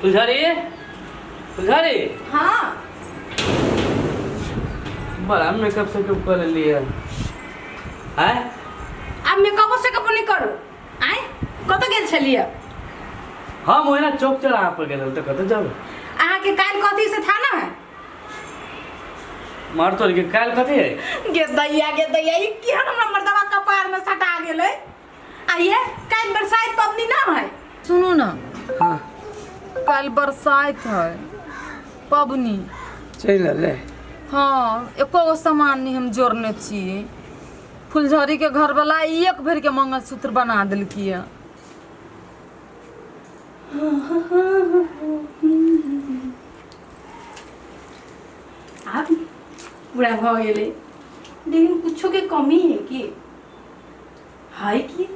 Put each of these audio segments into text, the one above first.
फुलझड़ी, फुलझड़ी। हाँ। बड़ा मेकअप सेकअप कर लेलियै आँय। आब मेकअपो सेकअपो नहि करू। आँय, कतऽ गेल छलियै? हम ओहिना चौक चौराहा पर गेल तऽ कतऽ जाउ। अहाँके काल्हि कथी से था ना है? मार तोड़ के, काल्हि कथी है? गे दैया, गे दैया, ई केहन हमरा मर्दवा कपार में सटा गेलै। आ ये काल्हि बरसाइत पबनी ना है? सुनू ना। हाँ। काल्हि बरसाइत है पबनी। चलि अयलै। हाँ, एको गो सामान नहीं हम जोड़ने छियै। फुलझड़ी के घरवाला एक भरि के मंगलसूत्र बना देलकी है। आब पूरा भऽ गेलै, लेकिन कुछो के कमी है की है की?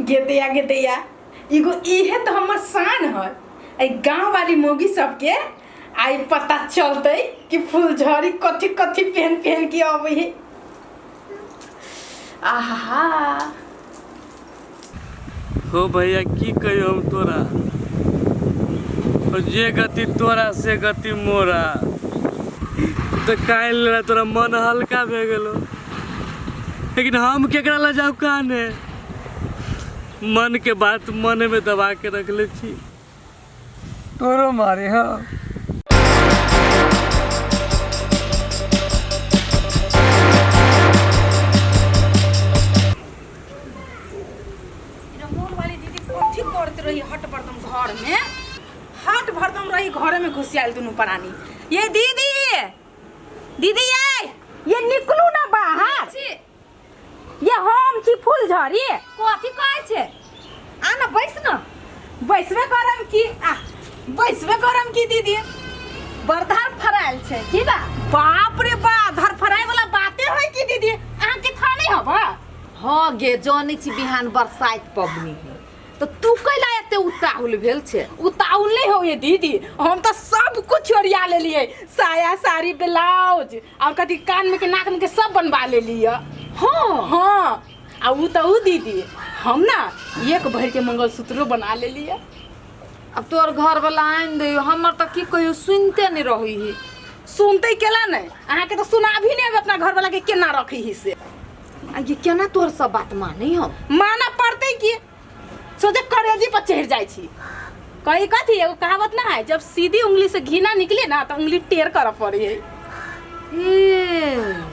गेदैया, गेदैया, एगो इहे तऽ हमर शान है। एहि गाँव वाली मौगी सबके आइ पता चलतै कि फुलझड़ी कथी कथी पहन पहन के अबै है। आहा। हो भैया, की कहियो हम तोरा, और जे गति तोरा से गति मोरा। तऽ काल्हि ला तोरा मन हल्का भए गेलो, लेकिन हम केकरा लऽ जाउ काने? मन के बात मन में दबा के रखले छी। तोरो मारे। हाँ। रमोल वाली दीदी कथी करत रही हट भरदम घर में? हट भरदम रही घर में घुसियाल दुनू प्राणी। ये दीदी, दीदी, ये निकलू ना बाहर। ये हम छी फूलझड़ी। कथी कहै छै? आ ना, बैस ना। बैसबे करम की, आ बैसबे करम की दीदी। बड़ धर फरायल छै की बा? बाप रे बा, धरफराय वाला बाते है की दीदी? अहाँ के था नहीं हबा? हाँ गे, जानै छी बिहान बरसाइत पबनी है, तऽ तू कैला एते उताहुल भेल छै? उताहुल नहीं हो ये दीदी, हम तो सब कुछ ओरिया लेलिए, साया, साड़ी, ब्लाउज और कथी कान में के, नाक में के सब बनवा लेलिए। हाँ, आ ऊ तो ऊ दीदी, हम ना एक भर के मंगलसूत्रो बना लेलिए। अब तोर घर वाला आनि दियो, हमर तऽ की कहियो सुनते नहीं रही है। सुनते केला नहीं? अहाँ के तो सुना भी नहीं अब अपना घर वाला के केना रखी ही से। आ ये केना तोहर सब बात मानै हम? माना पड़ते की, सोचे करेजी पर चढ़ जाय छी। कही कथी एगो कहावत ना है, जब सीधी उंगली से घी ना निकले ना तो उंगली टेढ़ करऽ पड़े है। ए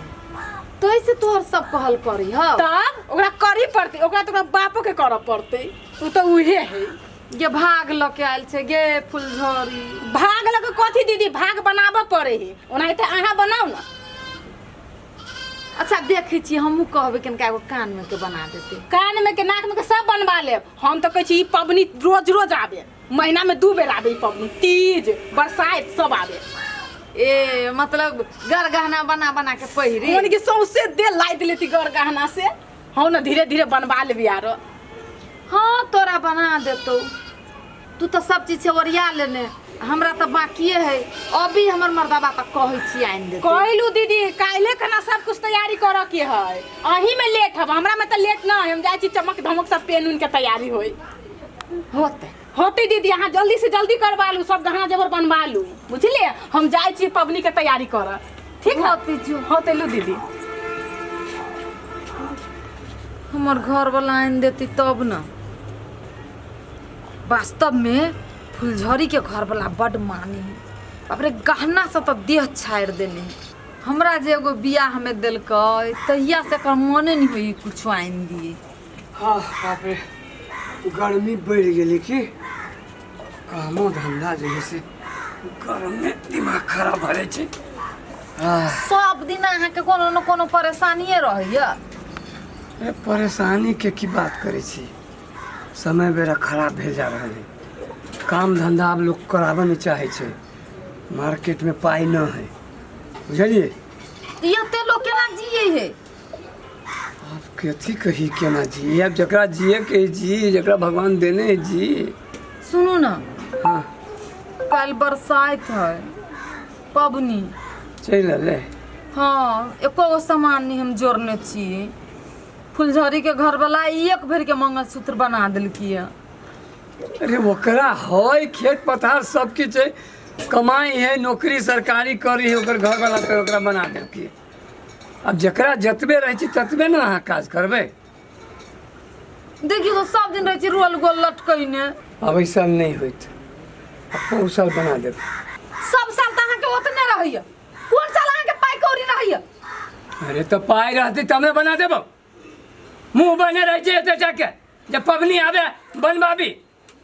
तैसे तोहर सब कहल करी ह? तब ओकरा करी पड़ते, ओकरा तो ओकरा बापो के करऽ पड़ते, उ तो उहे है। गे, भाग लऽ के आयल छै गे फुलझड़ी। भाग लऽ के कथी दीदी, भाग बनाबऽ पड़े है, ओनाहिते अहाँ बनाउ ना। अच्छा, देखै छी, हमहूँ कहबै कनिका एगो कान में के बना देते। कान में के, नाक में के सब बनवा लेब। हम तो कहै छी ई पबनी रोज रोज आबे, महीना में 2 बेर आबे ई पबनी, तीज बरसाइत सब आबे। ए मतलब गर गहना बना बना के पहिरी। मन के सौंसे देह लादि लेती गर गहना से। हाँ ना, धीरे धीरे बनवा लेबी आरो। हाँ, तोरा बना देतौ, तू तऽ सब चीज से ओरिया लेने, हमरा तऽ बाकिए है। अभी हमर मर्दाबा तऽ कहै छी आनि देतै। कहलू दीदी, काल्हे खना सब कुछ तैयारी करऽ के है, अही में लेट हब, हमरा में तऽ लेट ना है। हम जाइ छी, चमक धमक सब पेन उन के तैयारी होई। होतै। होते दीदी, अहाँ जल्दी से जल्दी करवा लू, सब गहना जेवर बनवा लू, बुझलिए? हम जाइ छी पबनी के तैयारी करऽ, ठीक है? होतै जो। होते, लू दीदी। हमर घरवाला आनि देती तब न। वास्तव में फुलझड़ी के घरवाला बड मानी है। बाप रे, गहना से तऽ देह छाड़ि देने है। हमरा जे एगो बियाह में देलकै तहिया से एकर मने नहीं होई कुछो आनि दिए। हाँ, बाप रे, गर्मी बढ़ि गेलै की। कामो धंधा जे है से गर्म में दिमाग खराब भऽ जाइ छै। सब दिन अहाँके कोनो न कोनो परेशानिए रहैया। ए, परेशानी के की बात करै छी? समय बेरा खराब भेल जा रहल है। काम धंधा आब लोग कराबऽ नहि चाहै छै, मार्केट में पाइ न है, बुझलियै? एते लोग केना जिए है? आब कथी कही केना जी? आब जकरा जिए के है जी, जकरा भगवान देने है जी। सुनू ना। हाँ। काल्हि बरसाइत है पबनी। चलि अयलै। हाँ, एको गो सामान नहीं हम जोड़ने छियै। फुलझड़ी के घरवाला एक भरि के मंगलसूत्र बना देलकी है। अरे ओकरा है खेत पथार सब किछु है, कमाई है, नौकरी सरकारी करी है, ओकर घर वाला तो ओकरा बना देलकै। अब जकरा जतबे रहै छै ततबे ने अहाँ काज करबै। देखियौ तो सब दिन रहै छै रोल गोल लटकैने। अब एहि साल नहि होइत, आब पौ साल बना देब। सब साल तऽ अहाँके ओतने रहैया, कोन साल अहाँके पाइ कौड़ी रहैया? अरे तऽ पाइ रहतै तब ने बना देबौ। मुँह बने रहै छै एते जाके, जब पबनी आबे बनबाबी।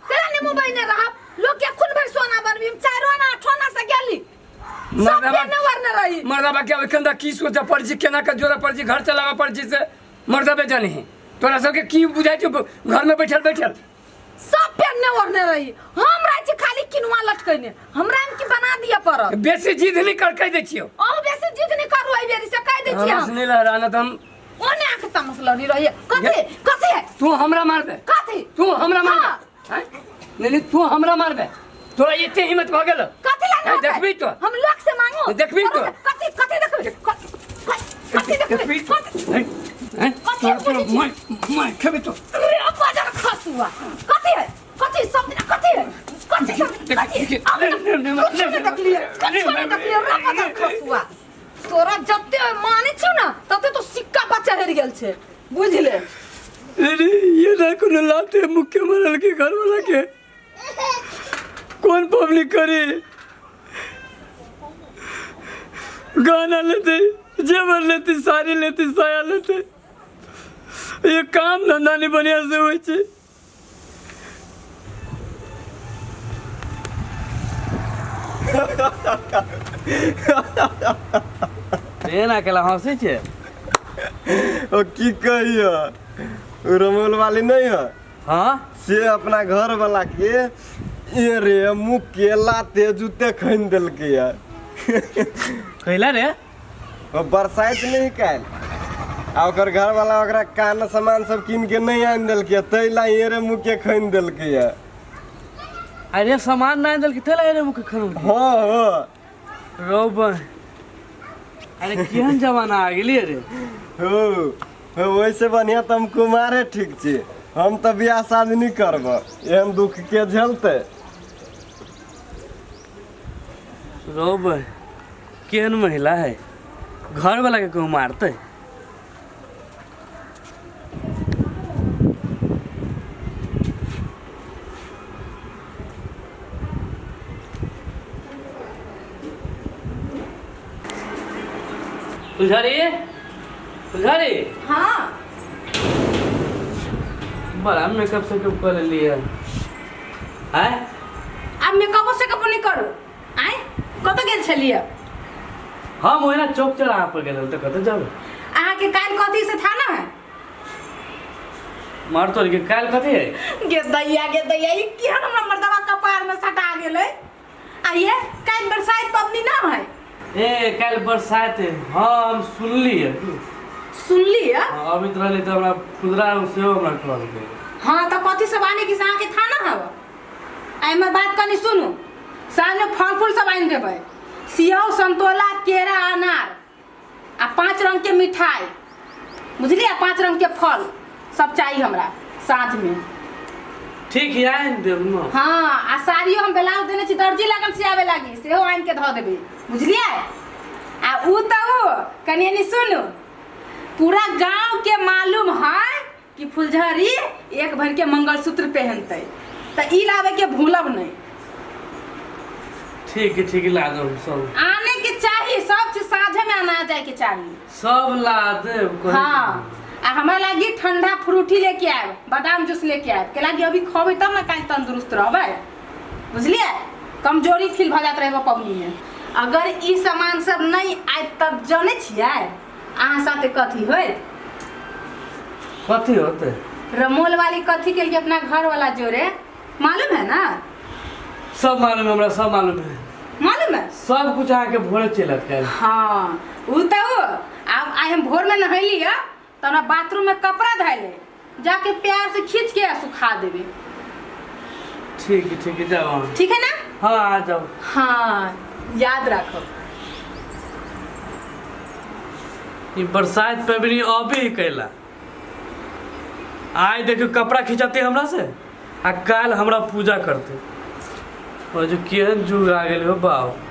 केना नहि मुँह बने रहब? लोक के खून भरि सोना बनबी, हम चारि आना आठ आना से गेली। सब मर्दाबा के वरने रही। मर्दाबा के एखन तक की सोचऽ पड़ै छै, केना के जोड़ऽ पड़ै छै, घर चलाबऽ पड़ै छै, से मर्दाबे जाने है। तोरा सबके की बुझाइ छौ घरमे बैठल बैठल? सब पेरने ओढ़ने रही, हम रहै छी खाली किनुआ लटकैने। हमरा मे की बना दिअ पड़त? बेसी जिद नहि कर, कहि दै छियौ। अहूँ बेसी जिद नहि करू एहि बेरी से कहि दै छी हमरा हम। से नहि लहरा ना तऽ हम ओने आँख तमस लड़ी रही। कथी कथी है? तू हमरा मारबे? कथी तू हमरा मारबे? हाँ। हैं? नहीं नहीं, तू हमरा मारबे? तोरा एते हिम्मत भऽ गेल? कथी ला हैं, देखबी तो। हम लोग से मांगो। देखबी तो। कथी कथी देखबी? कथी देखबी? देखबी तो। कथी? हैं? हैं? कथी तोरा तोरा बुझै छी? मार मार खेबी तो। अरे बाजार खसुआ कथी है? कथी सब दिन कथी है? कथी सब दिन देख, कथी? देख, अब नहीं, नहीं, नहीं, कुछ नहीं देखलिए, कुछ नहीं देखलिए। रे बाजार खसुआ तोरा जते मानै छौ ना तते तो सिक्का पर चढ़ि गेल छै, बुझले? अरे ये ना कोनो लाते मुख्य मरल के घर वाला के कौन पब्लिक करे? गाना लेते, जेवर लेते, साड़ी लेते, साया लेते, ये काम धंधा नहीं बढ़िया से होइ छै। एना केला हंसै छै? ओ की कहियो, ओ रमोल वाली नहीं है? हाँ। से अपना घर वाला के ये रे मुँह के लाते जूते खैन देलकै है। कैला रे? ओ बरसाइत नहीं काल्हि, आ ओकर घर वाला ओकरा कान सामान सब कीन के नहीं आनि देलकै, ताहि ला ये रे मुँह के खैन देलकै है। अरे सामान ना देलकै तै ला रे मुँह के खैन? हाँ हाँ। रौ बन, अरे केहन जमाना आ गेलियै रे। हो हो, ओहिसे बढ़िया तऽ हम कुमारे ठीक छी। हम तऽ बियाह शादी नहि करब, एहन दुख के झेलतै? रौ बन, केहन महिला है, घर वाला के कहूँ मारतै। फुलझड़ी, फुलझड़ी। हाँ। बड़ा मेकअप सेकअप कर लेलियै आय। आब मेकअपो सेकअपो नहि करू। आँय, कतऽ गेल छलियै? हम ओहिना चौक चौराहा पर गेल तऽ कतऽ जाब? अहाँके काल्हि कथी से था ना है? मार तोड़ के, काल्हि कथी है? गे दैया, गे दैया, ई केहन हमरा मर्दवा कपार में सटा गेलै। आ ये काल्हि बरसाइत पबनी ना है? ए काल्हि बरसाइत है, हाँ हम सुनलियै। सुनलियै? हाँ, अबैत रहली तऽ हमरा खुदरा सेहो हमरा कहलकै। हाँ तऽ कथी सब आने की से अहाँके था ना हव? एहिमे बात कनि सुनू, साँझमे फल फूल सब आनि देबै, सेब संतोला केरा अनार आ 5 रंग के मिठाई, बुझलियै? 5 रंग के फल सब चाही हमरा साँझ में। ठीक है, आनि देब न। हाँ, आ साड़ियो हम ब्लाउज देने छी दर्जी लगन सियाबे लागी, सेहो आनि के धऽ देबै, बुझलियै? आ उ तऽ उ कनि एनी सुनू, पूरा गांव के मालूम है कि फुलझड़ी एक भर के मंगलसूत्र पहनतै, तऽ ई लाबे के भूलब नहीं। ठीक है, ठीक है, ला देब सब। आने के चाही, सब चीज साझे में आना जाए के चाही। सब ला देब। हाँ, आ हमरा लागी ठंडा फ्रूटी लेके आयब, बादाम जूस लेके आयब, के लागी अभी खबै तब ना काल्हि तंदुरुस्त रहबै, बुझलियै? कमजोरी फील भऽ जात रहै पबनी में। अगर ई सामान सब नहीं आयत तब जानै छियै अहाँ साथे कथी होयत? कथी होतै? रमोल वाली कथी के लिए अपना घर वाला जोरे, मालूम है ना? सब मालूम है हमरा, सब मालूम है। मालूम है? सब कुछ अहाँके भोरे चलत काल्हि। हाँ, उ तऽ उ आब आइ हम भोर में नहैली है तऽ हमरा बाथरूम में कपड़ा धैले जाके प्यार से खींच के सुखा देबे। ठीक है, ठीक है, जाओ अहाँ। ठीक है ना? हाँ, आ जाओ। हाँ, याद राखो। ई बरसात पबनी अबे ही कैला। आइ देखियो कपड़ा खिंचते हमरा से आ काल्हि हमरा पूजा करते। और जो केहन जुग आ गेल हो बाप।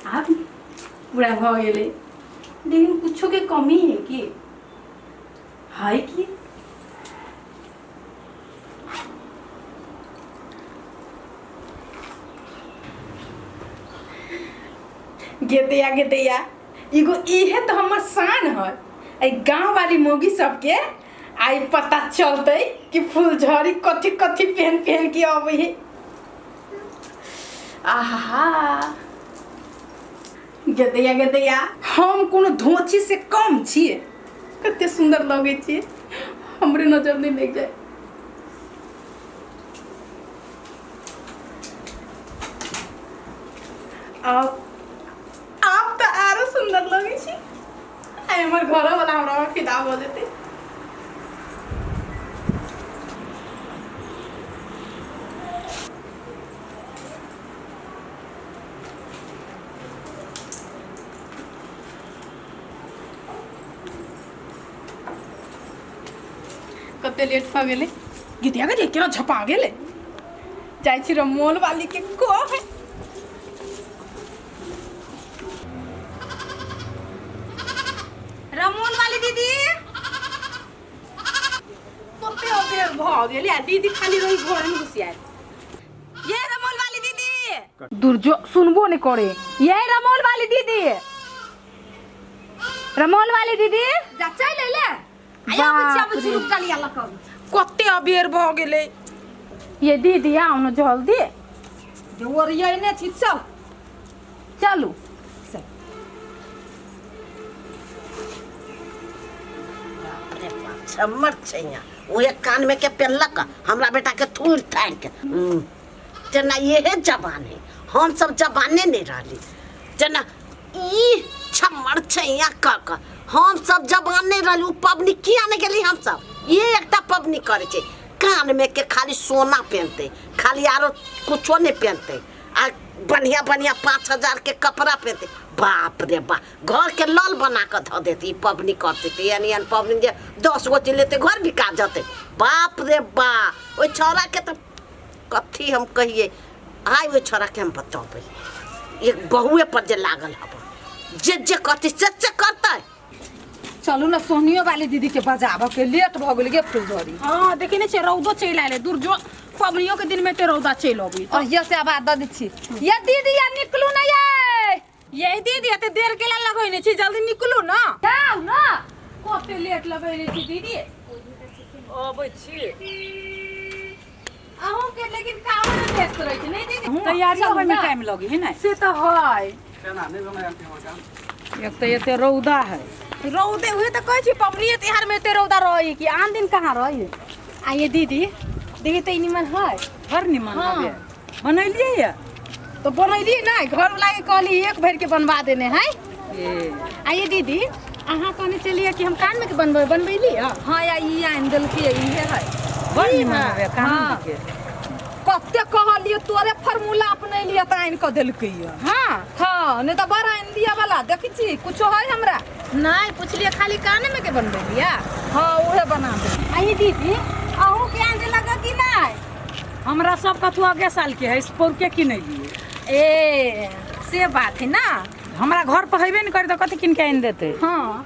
आब पूरा भऽ गेलै, लेकिन कुछो के कमी है की है की? गेदैया गेदैया, एगो इहे तऽ हमर शान है। एहि गाँव वाली मौगी सबके आइ पता चलतै कि फुलझड़ी कथी कथी पहन पहन के अबै है। आहा गेदैया गेदैया, हम कोनो धोची से कम छियै? कते सुन्दर लगै छियै, हमरे नजर नहि लागि जाय। आब आब तऽ आरो सुन्दर लगै छी। आइ हमर घरवला हमरा पर फिदा भऽ जेतै। कते लेट भऽ गेलै। गीतिया गीतिया, केना झपा गेलै? जाइ छी रमोल वाली के कहे। रमोल वाली दीदी, कते अबेर भऽ गेलै आ दीदी खाली रही घर में घुसियाल। ये रमोल वाली दीदी, दुर्जो सुनबो नहीं करे। ये रमोल वाली दीदी, रमोल वाली दीदी, जा चल ले। आया आबै छी, आबै छी, रुक, डलिया लऽ कऽ। कते अबेर भऽ गेलै। ये दीदी, आउ ने जल्दी। जे ओरियने छी, चल। चलू। बाप रे बाप, छम्मर छै यहाँ उहे कान में के पेलक हमरा बेटा के थूर थार के। जेना इहे जबान है, हम सब जबाने नहीं रहली। जेना ई छम्मर छै यहाँ क क हम सब जबान नहीं रहली। उ पबनी किया नहीं गेली? हम सब ये एकटा पबनी करे छै, कान में के खाली सोना पहनते, खाली आरो कुछो नहीं पहनते आ बढ़िया बढ़िया 5000 के कपड़ा पहनते। बाप रे बाप, घर के लल बना के धऽ देते। ई पबनी करते तऽ एहन एहन पबनी जे 10 गो चीज लेते घर बिका जते। बाप रे बाप, ओहि छौड़ा के तऽ कथी हम कहिए। आइ ओहि छौड़ा के हम बतेबै, एक बहुए पर जे लागल हब, जे जे कहतै से से करतै। चलू ने, सोनियो वाली दीदी के बजाबऽ के, लेट भऽ गेल गे फुलझड़ी। हाँ, देखै नहि छियै, रौदो चलि आयल। दूर जो, पबनियो के दिन में एते रौदा चलि अबै। और ये से आवाज दऽ दै छी। ये दीदी, या निकलू ने ये। ये दीदी, एते देर केला लगैने छी? जल्दी निकलू ना। जाउ ना। कते लेट लगैने छी दीदी? अबै छी। अहूँ के लेकिन काम में व्यस्त रहै छी नहीं दीदी? तैयारी चलू होवे में ना। टाइम लगी है ना। से तऽ है। केना नहि बनायल हमर काम? एक तऽ एते रौदा है। रौदे उहे तऽ कहै छी, पबनिये तिहार में एते रौदा रहै कि आन दिन कहाँ रहै? आ ये दीदी, देखी तऽ ई निमन है। बड़ निमन। हाँ। हवे बनैलियै ये? तो बनैलियै नहि, घर वाला के कहली एक भरि के बनवा देने है। ए। आ ये दीदी, अहाँ कहने चलिए कि हम कान में के बनबै, बनबैली हँ? हाँ, या ई आनि देलकै, इहे है। बड़ निमन हवे कानून हाँ। के। कते कहलियै, तोरे फार्मूला अपनैलियै तऽ आनि कऽ देलकै ये। हाँ। हाँ, नहि तऽ बड़ आनि दिअ वाला देखै छी कुछो है हमरा? नहीं, पुछलिए खाली काने में के बनबैलियै। हाँ, उहे बना दे। आ ये दीदी, अहूँ के आनि देलक कि नहीं? हमरा सब कथु आगे साल के है, पौरके किनैलियै। ए, से बात है ना। हमरा घर पर हेबे नहि करै तऽ कथी कीन के आनि देतै? हाँ।